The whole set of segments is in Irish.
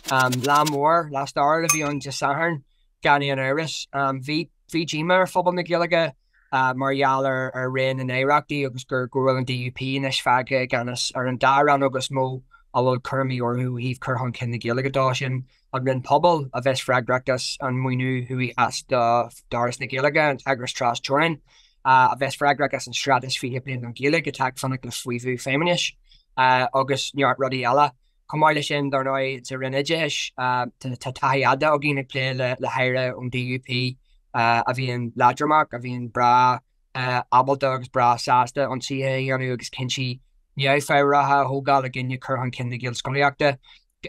Lá mór, lá stairiúil a bhí ann Dé Sathairn, gan aon amhras. Bhí bhí díomá ar phobal na Gaeilge mar gheall ar ar raon na n-aireachtaí agus gur go bhfuil an DUP anois fágtha i gceannas ar an dá rannóg is mó a bhfuil cúraimí orthu ó thaobh cur chun cinn na Gaeilge de, sin an Roinn Pobal a bheas freagrach as an maoiniú thuaidh theas d'Fhoras na Gaeilge, an t-eagras tras-teorann a bheas freagrach as an Straitéis 20 Bliain don Ghaeilge atá ag fanacht le faomhadh Feidhmeannais, agus neart rudaí eile. Chomh maith leis sin, dar ndóigh, sa Roinn Oideachais, tá taithí fhada againn ag plé le haire ón DUP a bhíonn leadromach, a bhíonn breá ábalta agus breá sásta ionsaithe a dhéanamh agus cinntí neamhfhabhracha a thógáil i gcoinne cur chun cinn na Gaelscolaíochta.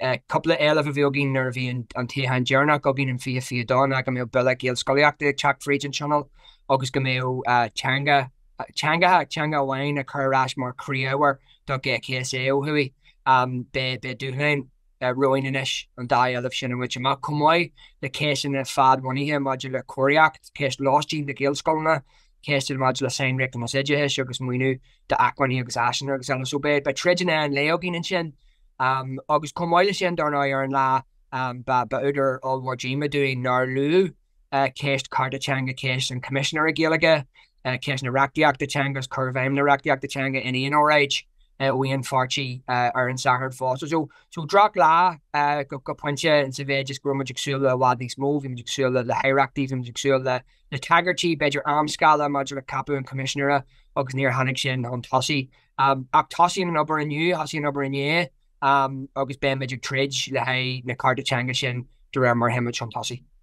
Cúpla éileamh a bhí againn nuair a bhí an toghchán deireanach againn in 2022 ná go mbeadh bille Gaelscolaíochta ag teacht fríd an Tionól agus go mbeadh teanga, teangacha, teanga amháin á cur ar ais mar chroí-ábhar do GCSE ó thuaidh. Beidh dúshláin romhainn anois an dá éileamh sin a bhaint amach, chomh maith le ceisteanna fadbhunaithe maidir le cóiríocht, ceist lóistín do Ghaelscoileanna, ceisteanna maidir le sainriachtanais oideachais agus maoiniú d'acmhainní agus áiseanna agus eile. So beidh troid in aghaidh an lae againn ansin. Agus chomh maith leis sin, dar ndóigh, ar an lá, ba údar ollmhór díomá dúinn nár luadh ceist cearta teanga, ceist an Choimisinéara Gaeilge, ceist na reachtaíochta teanga agus cur i bhfeidhm na reachtaíochta teanga in aon óráid ó aon pháirtí ar an Satharn fosta. So, so drochlá go pointe in sa mhéid is go raibh muid ag súil le i bhfad níos mó, bhí muid ag súil le haireachtaí, bhí muid ag súil le le tagairtí, b'fhéidir amscála maidir le ceapadh an Choimisinéara agus níor tháinig sin chun tosaigh. Ach tosaíonn an obair inniu, thosaigh an obair inné agus beimid ag troid le haghaidh na cearta teanga sin de réir mar a théimid chun tosaigh.